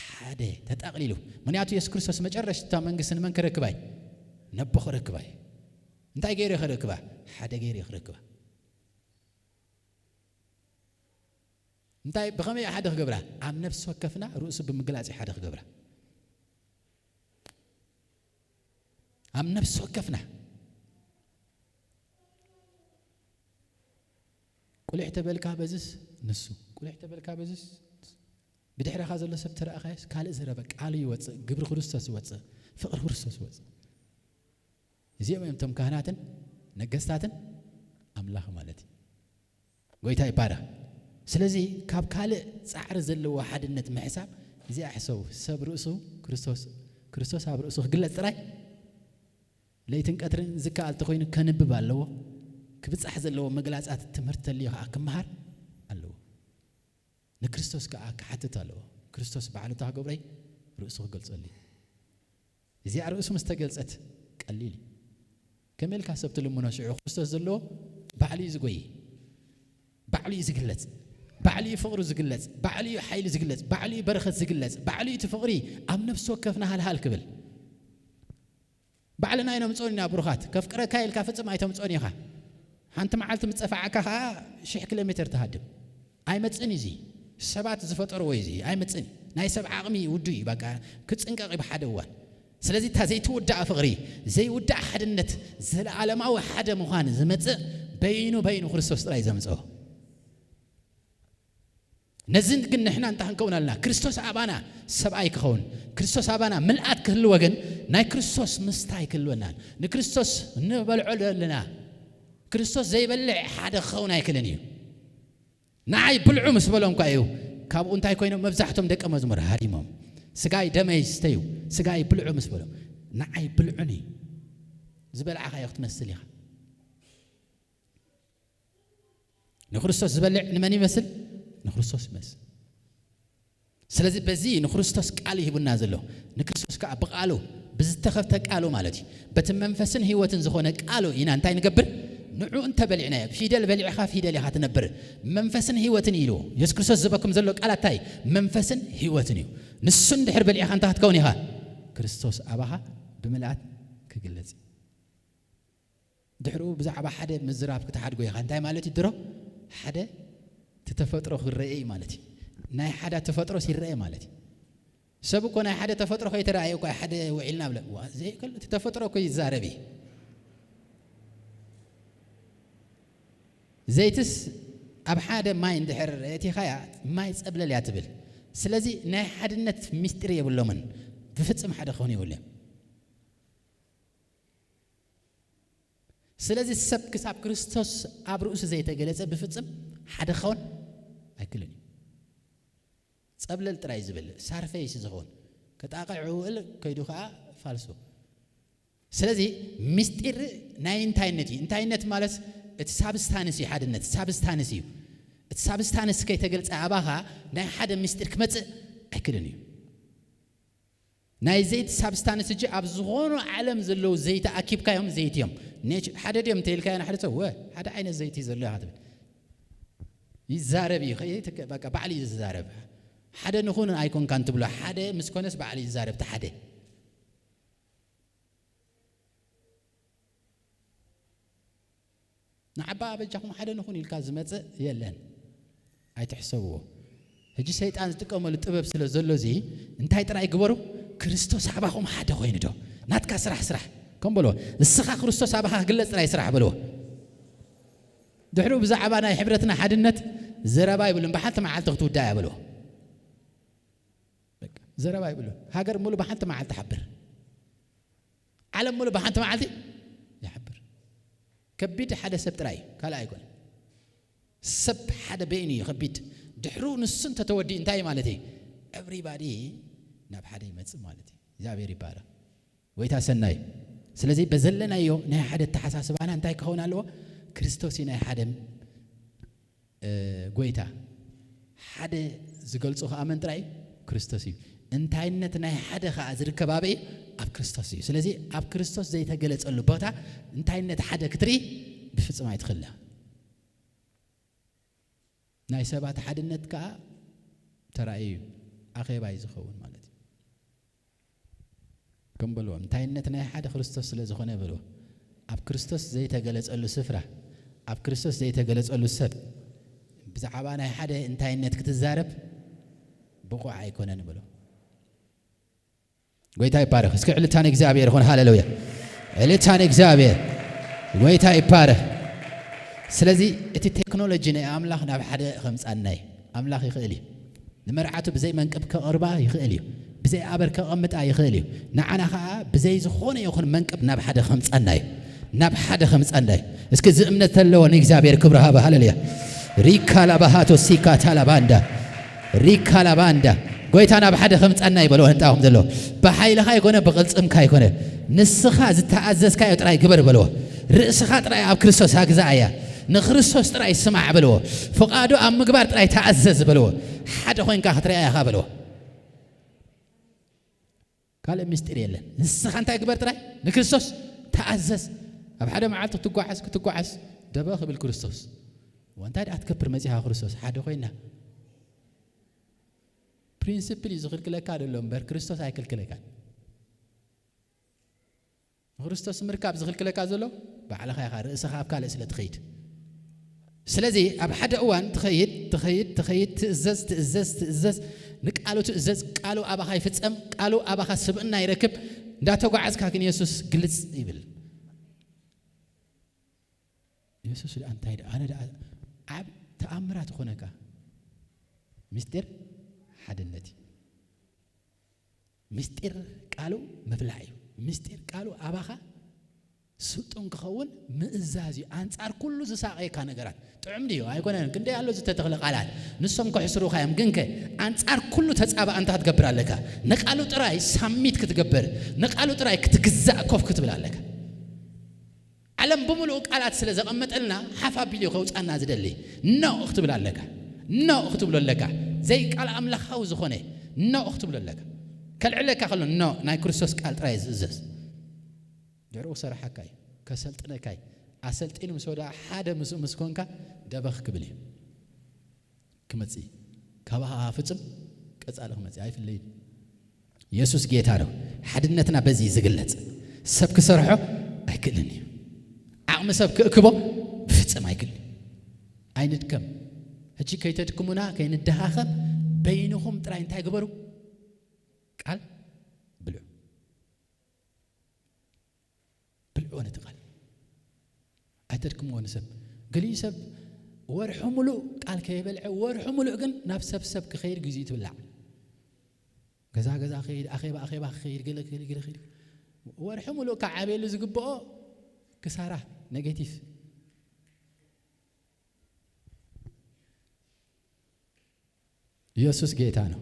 ሓደ ተጠቕሊሉ። ምኽንያቱ የሱስ ክርስቶስ መጨረሽታ መንግስቲ ንመን ክረክባ እዩ? ነቦ ክረክባ እዩ። እንታይ ገይሩ እዩ ክረክባ? ሓደ ገይሩ እዩ ክረክባ። እንታይ፣ ብኸመይ ሓደ ክገብራ? ኣብ ነፍሲ ወከፍና ርእሱ ብምግላጽ እዩ ሓደ ክገብራ። ኣብ ነፍሲ ወከፍና። ቁሊሕ ተበልካ በዝስ ንሱ፣ ቁሊሕ ተበልካ በዝስ ንሱ። ብድሕረኻ ዘሎ ሰብ ተረኣኻዮስ ካልእ ዘረበ ቃሉ ይወጽእ፣ ግብሪ ክርስቶስ ይወጽእ፣ ፍቕሪ ክርስቶስ ይወጽእ። እዚኦም እዮም እቶም ካህናትን ነገስታትን ኣምላኽ ማለት እዩ። ጎይታ ይባረኽ። ስለዚ ካብ ካልእ ጻዕሪ ዘለዎ ሓድነት ምሕሳብ እዚኣ ሕሰቡ። ሰብ ርእሱ ክርስቶስ፣ ክርስቶስ ኣብ ርእሱ ክግለጽ ጥራይ ለይትን ቀትርን ዝከኣል ተኾይኑ ከንብብ ኣለዎ። ክብጻሕ ዘለዎ መግላጻት ትምህርቲ ተልዮ ከኣ ክመሃር ኣለዎ። ንክርስቶስ ከኣ ክሓትት ኣለዎ። ክርስቶስ ባዕሉ እታ ክገብረይ ርእሱ ክገልጸሉ እዩ። እዚኣ ርእሱ ምስ ተገልጸት ቀሊል እዩ። ከመይ ኢልካ ሰብ ትልምኖ ሽዑ? ክርስቶስ ዘለዎ ባዕሉ እዩ ዝጎይ፣ ባዕሉ እዩ ዝግለጽ፣ ባዕሉ እዩ ፍቕሩ ዝግለጽ፣ ባዕሉ እዩ ሓይሉ ዝግለጽ፣ ባዕሉ እዩ በረኸት ዝግለጽ፣ ባዕሉ እዩ እቲ ፍቕሪ ኣብ ነፍሲ ወከፍና ሃልሃል ክብል። ባዕልና ኣይነምጽኦን ኢና ብሩኻት። ከፍቅረካ ኢልካ ፍጽም ኣይተምጽኦን ኢኻ። ሓንቲ መዓልቲ ምስ ጸፋዓካ ኸኣ ሽሕ ኪሎ ሜተር ትሃድም። ኣይመጽእን እዩ እዚ። ሰባት ዝፈጠርዎ እዩ እዚ። ኣይመጽእን እዩ። ናይ ሰብ ዓቕሚ ውዱእ እዩ። በቃ ክጽንቀቕ እዩ ብሓደ እዋን። ስለዚ እታ ዘይትውዳእ ፍቕሪ፣ ዘይውዳእ ሓድነት፣ ዘለዓለማዊ ሓደ ምዃን ዝመጽእ በይኑ በይኑ ክርስቶስ ጥራይ ዘምጽኦ። ነዚ ግን ንሕና እንታይ ክንከውን ኣለና? ክርስቶስ ኣባና ሰብኣይ ክኸውን፣ ክርስቶስ ኣባና ምልኣት ክህልዎ ግን ናይ ክርስቶስ ምስታይ ክህልወናን፣ ንክርስቶስ ንበልዖ ዘለና፣ ክርስቶስ ዘይበልዕ ሓደ ክኸውን ኣይክእልን እዩ። ንዓይ ብልዑ ምስ በሎም እኳ እዩ፣ ካብኡ እንታይ ኮይኖም? መብዛሕቶም ደቀ መዝሙር ሃዲሞም። ስጋይ ደመይ ስተዩ፣ ስጋይ ብልዑ ምስ በሎም፣ ንዓይ ብልዑኒ። ዝበልዓኻዮ ክትመስል ኢኻ። ንክርስቶስ ዝበልዕ ንመን ይመስል? ንክርስቶስ ይመስል። ስለዚ በዚ ንክርስቶስ ቃል ይህቡና ዘሎ፣ ንክርስቶስ ከዓ ብቃሉ፣ ብዝተኸፍተ ቃሉ ማለት እዩ፣ በቲ መንፈስን ህይወትን ዝኾነ ቃሉ ኢና እንታይ ንገብር? ንዑ እንተ በሊዕናዮ፣ ፊደል በሊዕኻ ፊደል ኢኻ ትነብር፣ መንፈስን ህይወትን ኢልዎ። የሱስ ክርስቶስ ዝበኩም ዘሎ ቃላት እንታይ? መንፈስን ህይወትን እዩ። ንሱ እንድሕር በሊዕኻ እንታይ ክትከውን ኢኻ? ክርስቶስ ኣባኻ ብምልኣት ክግለጽ እዩ። ድሕሪኡ ብዛዕባ ሓደ ምዝራብ ክትሓድጎ ኢኻ። እንታይ ማለት እዩ? ድሮ ሓደ እቲ ተፈጥሮ ክረአ እዩ ማለት እዩ። ናይ ሓደ ተፈጥሮስ ይረአ ማለት እዩ። ሰብ እኮ ናይ ሓደ ተፈጥሮ ከይተረኣየ እኮ ሓደ ውዒልና ብለ-፣ ዋ፣ ዘይከል-፣ እቲ ተፈጥሮ እኮ ይዛረብ እዩ። ዘይትስ ኣብ ሓደ ማይ እንድሕር ኣእቲኻያ፣ ማይ ጸብለል እያ ትብል። ስለዚ ናይ ሓድነት ምስጢር የብሎምን። ብፍጽም ሓደ ክኾኑ የብሉን። ስለዚ ሰብ ክሳብ ክርስቶስ ኣብ ርእሱ ዘይተገለጸ ብፍጽም ሓደ ክኸውን ኣይክእልን እዩ። ጸብለል ጥራይ ዝብል፣ ሳርፌስ ዝኸውን፣ ከጣቕዕ ውዕል ከይዱ ኸዓ ፋልሶ። ስለዚ ምስጢር ናይ እንታይነት እዩ። እንታይነት ማለት እቲ ሳብስታንስ እዩ፣ ሓድነት ሳብስታንስ እዩ። እቲ ሳብስታንስ ከይተገልጸ ኣባኻ ናይ ሓደ ምስጢር ክመጽእ ኣይክእልን እዩ። ናይ ዘይቲ ሳብስታንስ እጂ ኣብ ዝኾኑ ዓለም ዘለዉ ዘይቲ ኣኪብካዮም ዘይቲ እዮም። ኔች-፣ ሓደ ድዮም እንተኢልካዮ ንሓደ ሰብ፣ "ወ፣ ሓደ ዓይነት ዘይቲ ዘሎ ኢኻ" ትብል። ይዛረብ እዩ፣ ከ-፣ በቃ ባዕሉ እዩ ዝዛረብ። ሓደ ንኹን ኣይኮንካን ትብሎ፣ ሓደ ምስ ኮነስ ባዕሉ ይዛረብ፣ እቲ ሓደ። ንዓባ በጃኹም ሓደ ንኹን ኢልካ ዝመጽእ የለን። ኣይትሕሰብዎ። ሕጂ ሰይጣን ዝጥቀመሉ ጥበብ ስለ ዘሎ እዚ እንታይ ጥራይ ግበሩ? ክርስቶስ ኣባኹም ሓደ ኮይኑ ዶ? ናትካ ስራሕ ስራሕ። ከም በልዎ፣ እስኻ ክርስቶስ ኣባኻ ክግለጽ ጥራይ ስራሕ በልዎ። ድሕሪኡ ብዛዕባ ናይ ሕብረትና ሓድነት ዘረባ ይብሉን፣ ብሓንቲ መዓልቲ ክትውዳእ እያ በልዎ። በቃ፣ ዘረባ ይብሉን። ሃገር ሙሉ ብሓንቲ መዓልቲ ሓብር። ዓለም ሙሉ ብሓንቲ መዓልቲ ይሓብር። ከቢድ ሓደ ሰብ ጥራይ እዩ፣ ካልእ ኣይኮነን። ሰብ ሓደ በይኑ እዩ ከቢድ። ድሕሩ ንሱ እንተተወዲኡ እንታይ ማለት እዩ? ኤቭሪባዲ ናብ ሓደ ይመጽእ ማለት እዩ። እግዚኣብሔር ይባረክ። ጎይታ ሰናይ። ስለዚ በዘለናዮ ናይ ሓደ ኣተሓሳስባና እንታይ ክኸውን ኣለዎ? ክርስቶስ እዩ ናይ ሓደ እ፣ ጎይታ። ሓደ ዝገልጾ ኸኣ መን ጥራይ እዩ? ክርስቶስ እዩ። እንታይነት ናይ ሓደ ኸኣ ዝርከብ ኣበይ እዩ? ኣብ ክርስቶስ እዩ። ስለዚ ኣብ ክርስቶስ ዘይተገለጸሉ ቦታ እንታይነት ሓደ ክትርኢ ብፍጹም ኣይትኽእልን። ናይ ሰባት ሓድነት ከኣ ተራእዩ እዩ። ኣኼባ እዩ ዝኸውን ማለት እዩ። ከም በልዎ፣ እንታይነት ናይ ሓደ ክርስቶስ ስለ ዝኾነ በልዎ። ኣብ ክርስቶስ ዘይተገለጸሉ ስፍራ፣ ኣብ ክርስቶስ ዘይተገለጸሉ ሰብ፣ ብዛዕባ ናይ ሓደ እንታይነት ክትዛረብ ብቑዕ ኣይኮነን በልዎ። ጎይታ ይባረኽ። እስኪ ዕልልታ ንእግዚኣብሔር ይኹን። ሃሌሉያ። ዕልልታ ንእግዚኣብሔር። ጎይታ ይባረኽ። ስለዚ እቲ ቴክኖሎጂ ናይ ኣምላኽ ናብ ሓደ ከምጻና እዩ። ኣምላኽ ይኽእል እዩ። ንመርዓቱ ብዘይ መንቅብ ከቕርባ ይኽእል እዩ። ብዘይ ኣበር ከቐምጣ ይኽእል እዩ። ንዓና ኸዓ ብዘይ ዝኾነ ይኹን መንቅብ ናብ ሓደ ከምጻና እዩ። ናብ ሓደ ከምጻና እዩ። እስኪ እዚ እምነት ተለዎ ንእግዚኣብሔር ክብሪ ሃበ። ሃሌሉያ። ሪካ ላባሃቶ ሲካ ታላባንዳ። ሪካ ላባንዳ። ጎይታ ናብ ሓደ ከምጻና እዩ በልዎ። ህንጣኹም ዘለዎ። ብሓይልኻ ይኮነ፣ ብቕልጽምካ ይኮነ። ንስኻ ዝተኣዘዝካዮ ጥራይ ግበር በልዎ። ርእስኻ ጥራይ ኣብ ክርስቶስ ኣግዛኣ እያ። ንክርስቶስ ጥራይ ስማዕ በልዎ። ፍቓዱ ኣብ ምግባር ጥራይ ተኣዘዝ በልዎ። ሓደ ኮይንካ ክትሪኣ ኢኻ በልዎ። ካልእ ምስጢር የለን። ንስኻ እንታይ ግበር ጥራይ? ንክርስቶስ ተኣዘዝ። ኣብ ሓደ መዓልቲ ክትጓዓዝ፣ ክትጓዓዝ ደበ ክብል ክርስቶስ። ወንታይ ደኣ ትከብር መጺኻ ክርስቶስ? ሓደ ኮይና። ፕሪንሲፕል እዩ ዝኽልክለካ ዘሎ እምበር ክርስቶስ ኣይክልክለካን። ንክርስቶስ ምርካብ ዝኽልክለካ ዘሎ ባዕልኻ ኢኻ፣ ርእስኻ ኣብ ካልእ ስለ ትኸይድ። ስለዚ ኣብ ሓደ እዋን ትኸይድ፣ ትኸይድ፣ ትኸይድ፣ ትእዘዝ፣ ትእዘዝ፣ ትእዘዝ፣ ንቃሉ ትእዘዝ፣ ቃሉ ኣባኻ ይፍጸም፣ ቃሉ ኣባኻ ስብእና ይረክብ፣ እንዳተጓዓዝካ ግን የሱስ ግልጽ ይብል። የሱስ ደኣ እንታይ ደኣ፣ ኣነ ደኣ ዓብ ተኣምራት ይኾነካ። ምስጢር ሓድነት እዩ። ምስጢር ቃሉ ምብላዕ እዩ። ምስጢር ቃሉ ኣባኻ ስልጡን ክኸውን ምእዛዝ እዩ። ኣንጻር ኩሉ ዝሳቐየካ ነገራት ጥዑም ድዩ? ኣይኮነን። ክንደይ ኣሎ ዝተተኽለ ቃላት፣ ንሶም ከሕስሩኻ እዮም። ግንከ ኣንጻር ኩሉ ተጻባእ እንታይ ክትገብር ኣለካ? ንቃሉ ጥራይ ሳሚት ክትገብር፣ ንቃሉ ጥራይ ክትግዛእ ኮፍ ክትብል ኣለካ። ዓለም ብምሉኡ ቃላት ስለ ዘቐመጠልና ሓፍ ኣቢሉ እዩ ከውጻና ዝደሊ። ኖ ክትብል ኣለካ። ኖ ክትብሎ ኣለካ። ዘይቃል ኣምላኻዊ ዝኾነ ኖ ክትብሎ ኣለካ። ከልዕለካ ከሎ ኖ፣ ናይ ክርስቶስ ቃል ጥራይ ዝእዘዝ። ድሕሩ ክሰርሓካ እዩ፣ ከሰልጥነካ እዩ። ኣሰልጢኑ ምስ ወደኣ ሓደ ምስኡ ምስ ኮንካ ደበኽ ክብል እዩ። ክመጽእ እዩ። ካባኻ ፍጹም ቀጻሊ ክመጽእ ኣይፍለይን። የሱስ ጌታ ነው። ሓድነትና በዚ እዩ ዝግለጽ። ሰብ ክሰርሖ ኣይክእልን እዩ። ዓቕሚ ሰብ ክእክቦ ብፍጹም ኣይክእልን እዩ። ኣይንድከም። ሕጂ ከይተድክሙና፣ ከይንደኻኸም፣ በይንኹም ጥራይ እንታይ ግበሩ? ቃል ብልዑ። ብልዕዎ ነቲ ቃል። ኣይተድክምዎ ንሰብ። ገሊኡ ሰብ ወርሑ ሙሉእ ቃል ከይበልዐ፣ ወርሑ ሙሉእ ግን ናብ ሰብ ሰብ ክኸይድ ግዚኡ ትብላዕ። ገዛ ገዛ ክኸይድ፣ ኣኼባ ኣኼባ ክኸይድ፣ ገለ ክኸይድ፣ ገለ ክኸይድ። ወርሒ ሙሉእ ክዓብየሉ ዝግብኦ ክሳራ፣ ኔጌቲቭ። ኢየሱስ ጌታ ነው።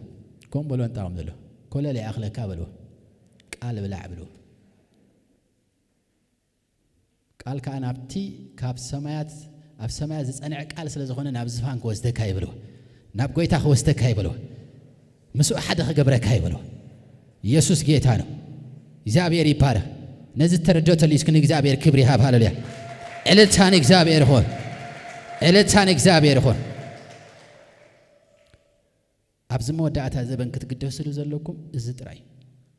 ከምኡ በልዎ ንጣቕም ዘሎ። ኮለል ይኣኽለካ በልዎ። ቃል ብላዕ በልዎ። ቃል ከኣ ናብቲ ካብ ሰማያት፣ ኣብ ሰማያት ዝጸንዐ ቃል ስለ ዝኾነ ናብ ዝፋን ክወስደካ እዩ በልዎ። ናብ ጎይታ ክወስደካ እዩ በልዎ። ምስኡ ሓደ ክገብረካ እዩ በልዎ። ኢየሱስ ጌታ ነው። እግዚኣብሔር ይባረክ። ነዚ ተረድኦ ተልዩ እስኪ ንእግዚኣብሔር ክብሪ ይሃብ። ሃሌሉያ። ዕልልታ ንእግዚኣብሔር ይኹን። ዕልልታ ንእግዚኣብሔር ይኹን። ኣብዚ መወዳእታ ዘበን ክትግደስሉ ዘለኩም እዚ ጥራይ።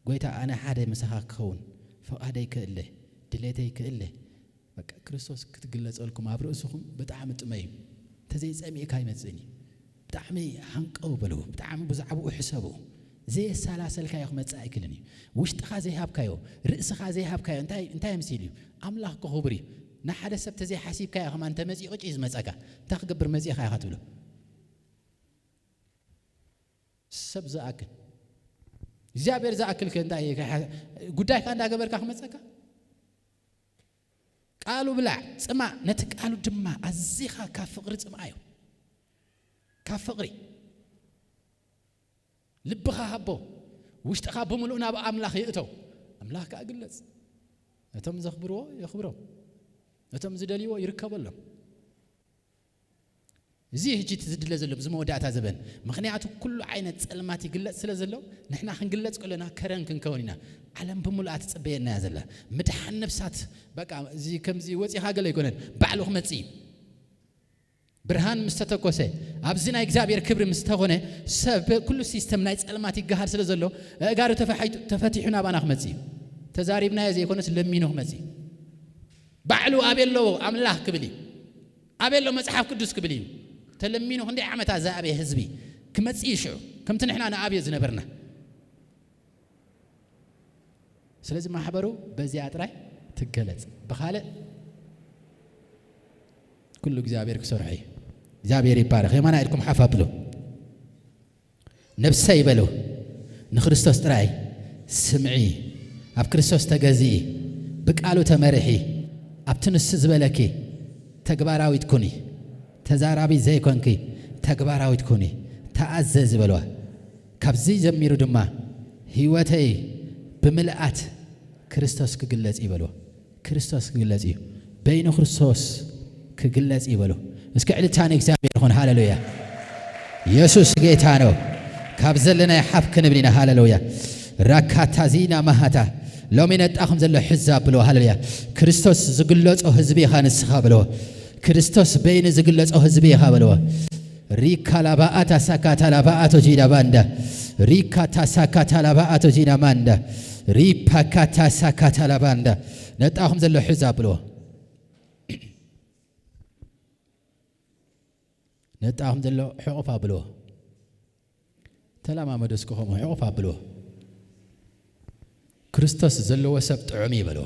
ጎይታ፣ ኣነ ሓደ ምሳኻ ክኸውን፣ ፍቓደይ ክእለ፣ ድሌተይ ክእለ። በቃ ክርስቶስ ክትግለጸልኩም ኣብ ርእስኹም ብጣዕሚ ጥመዩ። እንተዘይጸሚእካ ኣይመጽእን እዩ። ብጣዕሚ ሃንቀው በሉ፣ ብጣዕሚ ብዛዕባኡ ሕሰቡ። ዘየሰላሰልካዮ ክመጽእ ኣይክእልን እዩ። ውሽጥኻ ዘይሃብካዮ፣ ርእስኻ ዘይሃብካዮ እንታይ፣ እንታይ ኣምሲሉ እዩ? ኣምላኽ እኮ ክቡር እዩ። ንሓደ ሰብ ተዘይሓሲብካዮ ከማን እንተመጺኡ ቅጭ እዩ ዝመጸካ። እንታይ ክገብር መጺእካ ኢኻ ትብሎ? ሰብ ዝኣክል እግዚኣብሔር ዝኣክል ከ እንታይ እዩ? ከ-፣ ጉዳይካ እንዳገበርካ ክመጸካ? ቃሉ ብላዕ፣ ጽማእ፣ ነቲ ቃሉ ድማ ኣዚኻ ካብ ፍቕሪ ጽምኣዮ። ካብ ፍቕሪ ልብኻ ሃቦ፣ ውሽጥኻ ብምሉእ ናብ ኣምላኽ ይእቶ። ኣምላኽ ከኣ ግለጽ። ነቶም ዘኽብርዎ የኽብሮም፣ ነቶም ዝደልይዎ ይርከበሎም። እዚ ሕጂ እቲ ዝድለ ዘሎ፣ እዚ መወዳእታ ዘበን። ምኽንያቱ ኩሉ ዓይነት ጸልማት ይግለጽ ስለ ዘሎ፣ ንሕና ክንግለጽ ከለና ከረን ክንከውን ኢና። ዓለም ብምሉኣ ትጽበየና እያ ዘላ። ምድሓን ነፍሳት፣ በቃ፣ እዚ ከምዚ ወጺኻ ገለ ኣይኮነን፣ ባዕሉ ክመጽእ እዩ። ብርሃን ምስ ተተኮሰ፣ ኣብዚ ናይ እግዚኣብሔር ክብሪ ምስ ተኾነ፣ ሰብ ኩሉ ሲስተም ናይ ጸልማት ይገሃድ ስለ ዘሎ፣ ኣእጋሩ ተፈሓይጡ፣ ተፈቲሑ ናባና ክመጽእ እዩ። ተዛሪብናዮ ዘይኮነስ ለሚኑ ክመጽእ እዩ። ባዕሉ ኣበይ ኣለዎ ኣምላኽ ክብል እዩ። ኣበይ ኣሎ መጽሓፍ ቅዱስ ክብል እዩ። ተለሚኑ ክንደይ ዓመታት ዝኣበየ ህዝቢ ክመጽእ እዩ ሽዑ። ከምቲ ንሕና ንኣብዮ ዝነበርና። ስለዚ ማሕበሩ በዚኣ ጥራይ ትገለጽ። ብኻልእ ኩሉ እግዚኣብሔር ክሰርሖ እዩ። እግዚኣብሔር ይባረኽ። የማና ኢድኩም ሓፍ ኣብሉ። ነብሰይ በሉ፣ ንክርስቶስ ጥራይ ስምዒ። ኣብ ክርስቶስ ተገዝኢ፣ ብቃሉ ተመርሒ። ኣብቲ ንሱ ዝበለኪ ተግባራዊት ኩኒ። ተዛራቢት ዘይኮንኪ ተግባራዊት ኩኒ። ተኣዘዚ በልዋ። ካብዚ ጀሚሩ ድማ ህይወተይ ብምልኣት ክርስቶስ ክግለጽ እዩ በልዎ። ክርስቶስ ክግለጽ እዩ። በይኑ ክርስቶስ ክግለጽ እዩ በልዎ። እስኪ ዕልልታ ንእግዚኣብሔር ይኹን። ሃሌሉያ። ኢየሱስ ጌታ ነው። ካብ ዘለናዮ ሓፍ ክንብል ኢና። ሃሌሉያ። ራካታ ዚና ማሃታ። ሎሚ ነጣኹም ዘሎ ሕዛ ብልዎ። ሃሌሉያ። ክርስቶስ ዝግለጾ ህዝቢ ኢኻ ንስኻ ብልዎ። ክርስቶስ በይኑ ዝግለጾ ህዝቢ ኢኻ በልዎ። ሪካ ላባኣታ ሳካታ ላባኣቶ ጂዳ ባንዳ። ሪካታ ሳካታ ላባኣቶ ጂዳ ማንዳ። ሪፓካታ ሳካታ ላባንዳ። ነጣኹም ዘሎ ሕዛ ብልዎ። ነጣኹም ዘሎ ሕቑፍ ኣብልዎ። ተለማመዱ እስኪ ከምኡ ሕቑፍ ኣብልዎ። ክርስቶስ ዘለዎ ሰብ ጥዑም እዩ በልዎ።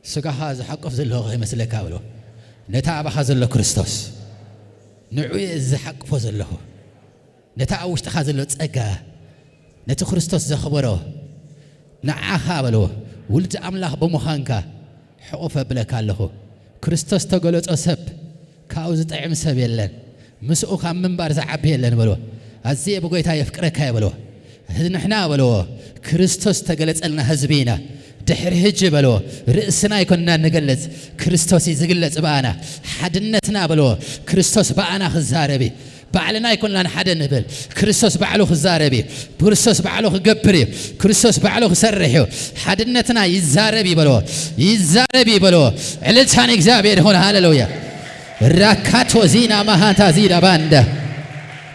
ስጋኻ ዝሓቁፍ ዘለኹ ከይመስለካ በልዎ። ነታ ኣባኻ ዘሎ ክርስቶስ፣ ንዑ እየ ዝሓቅፎ ዘለኹ። ነታ ኣብ ውሽጥኻ ዘሎ ጸጋ፣ ነቲ ክርስቶስ ዘኽበሮ፣ ንዓኻ በልዎ፣ ውልዲ ኣምላኽ ብምዃንካ ሕቑፍ ኣብለካ ኣለኹ። ክርስቶስ ተገለጾ ሰብ ካብኡ ዝጥዕም ሰብ የለን። ምስኡ ካብ ምንባር ዝዓቢ የለን በልዎ። ኣዝየ ብጎይታ የፍቅረካ እየ በልዎ። ንሕና በልዎ፣ ክርስቶስ ተገለጸልና ህዝቢ ኢና። ድሕሪ ሕጂ በልዎ፣ ርእስና ኣይኮንና ንገልጽ፣ ክርስቶስ እዩ ዝግለጽ ብኣና። ሓድነትና በልዎ፣ ክርስቶስ ብኣና ክዛረብ እዩ። ባዕልና ኣይኮንናን ሓደ ንብል፣ ክርስቶስ ባዕሉ ክዛረብ እዩ። ክርስቶስ ባዕሉ ክገብር እዩ። ክርስቶስ ባዕሉ ክሰርሕ እዩ። ሓድነትና ይዛረብ እዩ በልዎ፣ ይዛረብ እዩ በልዎ። ዕልልታ ንእግዚኣብሔር ይኹን። ሃሌሉያ። ራካቶ ዚና ማሃንታ ዚዳ ባንዳ።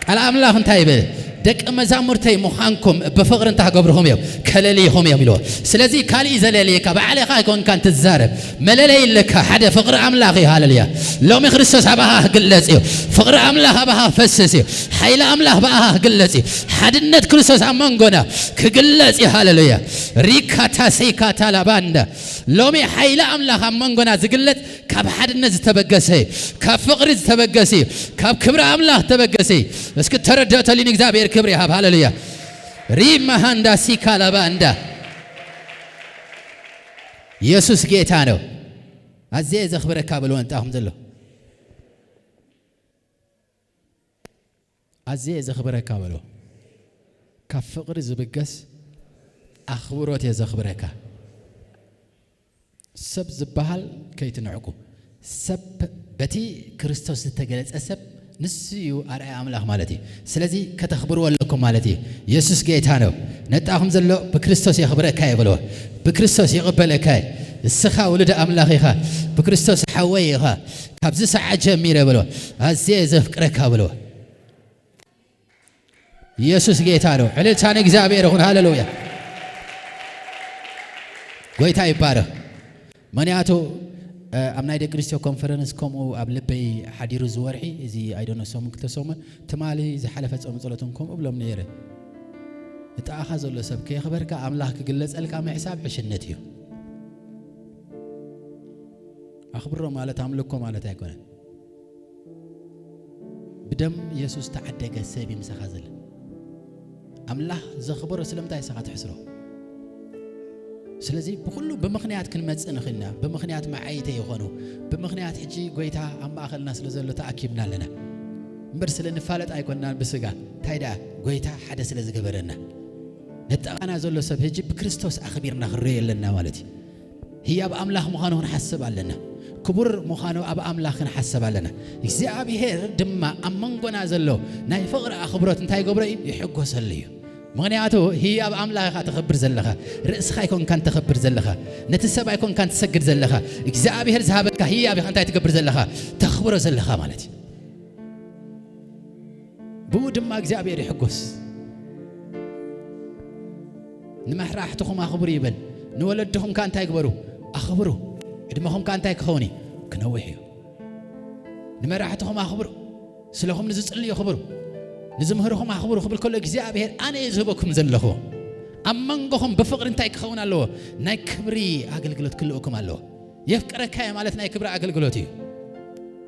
ቃል ኣምላኽ እንታይ ይብል? ደቂ መዛሙርተይ ምዃንኩም ብፍቕሪ እንታይ ክገብርኹም እዮም? ከለልይኹም እዮም ኢልዎ። ስለዚ ካልእ እዩ ዘለልየካ፣ ባዕልኻ ኣይኮንካን ትዛረብ። መለለይ ኣለካ ሓደ፣ ፍቕሪ ኣምላኽ እዩ። ሃሌሉያ። ሎሚ ክርስቶስ ኣባኻ ክግለጽ እዩ። ፍቕሪ ኣምላኽ ኣባኻ ክፈስስ እዩ። ሓይሊ ኣምላኽ ብኣኻ ክግለጽ እዩ። ሓድነት ክርስቶስ ኣብ መንጎና ክግለጽ እዩ። ሃሌሉያ። ሪካታ ሴካታ ላባንዳ። ሎሚ ሓይሊ ኣምላኽ ኣብ መንጎና ዝግለጽ ካብ ሓድነት ዝተበገሰ እዩ። ካብ ፍቕሪ ዝተበገሰ እዩ። ካብ ክብሪ ኣምላኽ ዝተበገሰ እዩ። እስኪ ተረድእተሉ ንእግዚኣብሔር ክብሪ ይሃብ። ሃሌሉያ። ሪማሃንዳ ሲካላባንዳ። ኢየሱስ ጌታ ነው። ኣዝየ ዘኽብረካ በልዎ ንጣኹም ዘሎ። ኣዝየ ዘኽብረካ በልዎ። ካብ ፍቕሪ ዝብገስ ኣኽብሮት እየ ዘኽብረካ። ሰብ ዝበሃል ከይትንዕቁ። ሰብ በቲ ክርስቶስ ዝተገለጸ ሰብ ንሱ እዩ ኣርኣያ ኣምላኽ ማለት እዩ። ስለዚ ከተኽብርዎ ኣለኩም ማለት እዩ። ኢየሱስ ጌታ ነው። ነጣኹም ዘሎ ብክርስቶስ የኽብረካ እየ በልዎ። ብክርስቶስ ይቕበለካ እየ። እስኻ ውሉድ ኣምላኽ ኢኻ። ብክርስቶስ ሓወይ ኢኻ። ካብዚ ሰዓት ጀሚረ በልዎ። ኣዝየ ዘፍቅረካ በልዎ። ኢየሱስ ጌታ ነው። ዕልልታ ንእግዚኣብሔር ይኹን። ሃሌሉያ። ጎይታ ይባረኽ። ምኽንያቱ፣ እ፣ ኣብ ናይ ደቂ ኣንስትዮ ኮንፈረንስ ከምኡ ኣብ ልበይ ሓዲሩ ዝወርሒ፣ እዚ ኣይደኖ ሰሙን ክልተ ሰሙን፣ ትማሊ ዝሓለፈ ጾም ጸሎትን ከምኡ ብሎም ነይረ። ንጣኣኻ ዘሎ ሰብ ከየኽበርካ ኣምላኽ ክግለጸልካ ምሕሳብ ዕሽነት እዩ። ኣኽብሮ ማለት ኣምልኮ ማለት ኣይኮነን። ብደም የሱስ ተዓደገ ሰብ እዩ ምሳኻ ዘሎ። ኣምላኽ ዘኽበሮ ስለምንታይ ንስኻ ትሕስሮ? ስለዚ ብኹሉ ብምኽንያት ክንመጽእ ንኽእል ኢና። ብምኽንያት መዓይተ ይኾኑ። ብምኽንያት ሕጂ ጎይታ ኣብ ማእኸልና ስለ ዘሎ ተኣኪብና ኣለና። እምበር ስለ ንፋለጥ ኣይኮንናን ብስጋ። እንታይ ደኣ? ጎይታ ሓደ ስለ ዝገበረና። ነጣቓና ዘሎ ሰብ ሕጂ ብክርስቶስ ኣኽቢርና ክንርእዮ ኣለና ማለት እዩ። ህያብ ኣምላኽ ምዃኑ ክንሓስብ ኣለና። ክቡር ምዃኑ ኣብ ኣምላኽ ክንሓስብ ኣለና። እግዚኣብሔር ድማ ኣብ መንጎና ዘሎ ናይ ፍቕሪ ኣኽብሮት እንታይ ይገብሮ እዩ? ይሕጎሰሉ እዩ። ምኽንያቱ ህያብ ኣምላኽ ኢኻ ተኽብር ዘለኻ። ርእስኻ ኣይኮንካን ተኽብር ዘለኻ። ነቲ ሰብ ኣይኮንካን ትሰግድ ዘለኻ። እግዚኣብሔር ዝሃበካ ህያብ ኢኻ እንታይ ትገብር ዘለኻ? ተኽብሮ ዘለኻ ማለት እዩ። ብኡ ድማ እግዚኣብሔር ይሕጎስ። ንመራሕትኹም ኣኽብሩ ይበል። ንወለድኹም ከኣ እንታይ ግበሩ? ኣኽብሩ። ዕድመኹም ከኣ እንታይ ክኸውን እዩ? ክነውሕ እዩ። ንመራሕትኹም ኣኽብሩ። ስለኹም ንዝጽልዩ ኣኽብሩ። ንዝምህርኹም ኣኽብሩ ክብል ከሎ እግዚኣብሔር ኣነ እየ ዝህበኩም ዘለኹ። ኣብ መንጎኹም ብፍቕሪ እንታይ ክኸውን ኣለዎ? ናይ ክብሪ ኣገልግሎት ክልእኩም ኣለዎ። የፍቅረካ እየ ማለት ናይ ክብሪ ኣገልግሎት እዩ።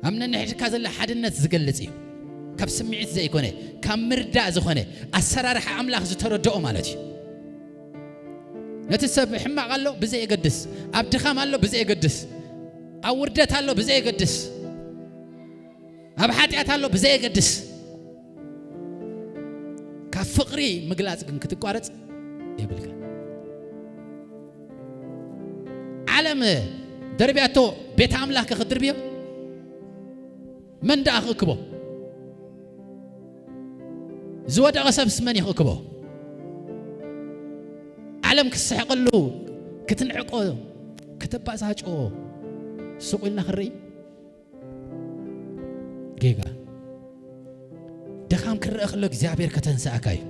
ኣብ ነንሕድካ ዘሎ ሓድነት ዝገልጽ እዩ። ካብ ስምዒት ዘይኮነ፣ ካብ ምርዳእ ዝኾነ፣ ኣሰራርሓ ኣምላኽ ዝተረድኦ ማለት እዩ። ነቲ ሰብ ሕማቕ ኣሎ ብዘየገድስ፣ ኣብ ድኻም ኣሎ ብዘየገድስ፣ ኣብ ውርደት ኣሎ ብዘየገድስ፣ ኣብ ሓጢኣት ኣሎ ብዘየገድስ፣ ካብ ፍቕሪ ምግላጽ ግን ክትቋረጽ የብልካ። ዓለም ደርብያቶ ቤት ኣምላኽ ክትድርብዮ መን ደኣ ክእክቦ? ዝወደቐ ሰብስ መን እዩ ክእክቦ? ዓለም ክትስሕቐሉ፣ ክትንዕቆ፣ ከተባሳጭኦ ስቕ ኢልና ክንርኢ? ጌጋ። ድኻም ክረአ ከሎ እግዚኣብሔር ከተንስኣካ እዩ።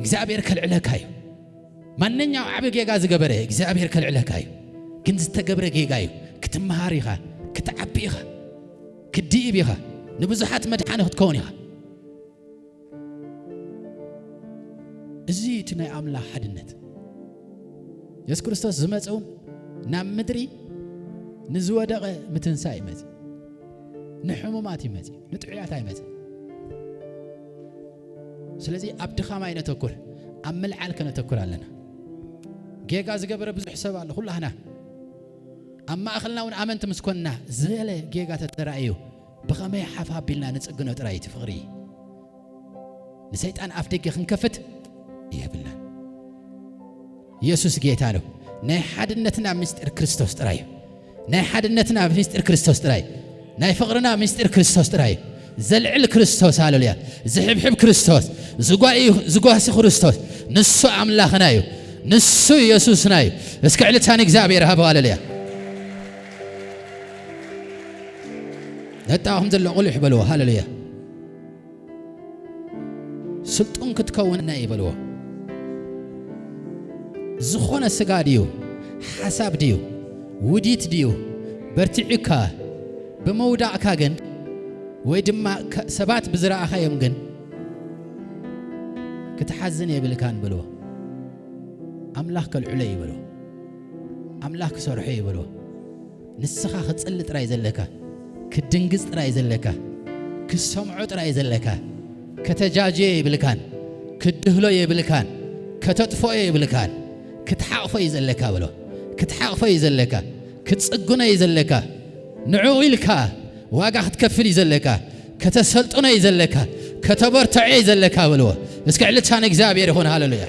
እግዚኣብሔር ከልዕለካ እዩ። ማንኛው ዓቢ ጌጋ ዝገበረ እግዚኣብሔር ከልዕለካ እዩ። ግን ዝተገብረ ጌጋ እዩ። ክትመሃር ኢኻ፣ ክትዓቢ ኢኻ፣ ክትድይብ ኢኻ፣ ንብዙሓት መድሓኒ ክትከውን ኢኻ። እዚ እቲ ናይ ኣምላኽ ሓድነት። የሱስ ክርስቶስ ዝመጽእ እውን ናብ ምድሪ ንዝወደቐ ምትንሳእ እዩ መጽእ፣ ንሕሙማት እዩ መጽእ፣ ንጥዑያት ኣይመጽእ። ስለዚ ኣብ ድኻም ኣይነተኩር፣ ኣብ ምልዓል ከነተኩር ኣለና። ጌጋ ዝገበረ ብዙሕ ሰብ ኣሎ። ኩላህና ኣብ ማእኸልና እውን ኣመንቲ ምስ ኮንና፣ ዝበለ ጌጋ ተተራእዩ ብኸመይ ሓፍ ኣቢልና ንጽግኖ ጥራይ እቲ ፍቕሪ። ንሰይጣን ኣፍ ደገ ክንከፍት የብልናን። የሱስ ጌታ ነው። ናይ ሓድነትና ምስጢር ክርስቶስ ጥራይ እዩ። ናይ ሓድነትና ምስጢር ክርስቶስ ጥራይ እዩ። ናይ ፍቕርና ምስጢር ክርስቶስ ጥራይ እዩ። ዘልዕል ክርስቶስ፣ ሃሌሉያ። ዝሕብሕብ ክርስቶስ፣ ዝጓ-፣ ዝጓሲ ክርስቶስ፣ ንሱ ኣምላኽና እዩ። ንሱ የሱስና እዩ። እስከ ዕልልታ ንእግዚኣብሔር ሃቡ፣ ሃሌሉያ። ነጣኹም ዘሎ ቁልሕ በልዎ፣ ሃሌሉያ። ስልጡን ክትከውን ናይ በልዎ። ዝኾነ ስጋ ድዩ፣ ሓሳብ ድዩ፣ ውዲት ድዩ፣ በርቲዑካ ብምውዳቕካ ግን፣ ወይ ድማ ከ-፣ ሰባት ብዝረኣኻዮም ግን ክትሓዝን የብልካን በልዎ። ኣምላኽ ከልዕሎ እዩ በልዎ። ኣምላኽ ክሰርሖ እዩ በልዎ። ንስኻ ክትጽሊ ጥራይ ዘለካ፣ ክትድንግጽ ጥራይ ዘለካ፣ ክትሰምዖ ጥራይ ዘለካ፣ ከተጃጅዮ የብልካን፣ ክትድህሎ የብልካን፣ ከተጥፍኦ የብልካን። ክትሓቕፎ እዩ ዘለካ በሎ። ክትሓቕፎ እዩ ዘለካ፣ ክትጽግኖ እዩ ዘለካ። ንዕኡ ኢልካ ዋጋ ክትከፍል እዩ ዘለካ፣ ከተሰልጥኖ እዩ ዘለካ፣ ከተበርትዖ እዩ ዘለካ በልዎ። እስከ ዕልልታ ንእግዚኣብሔር ይኹን። ሃሌሉያ።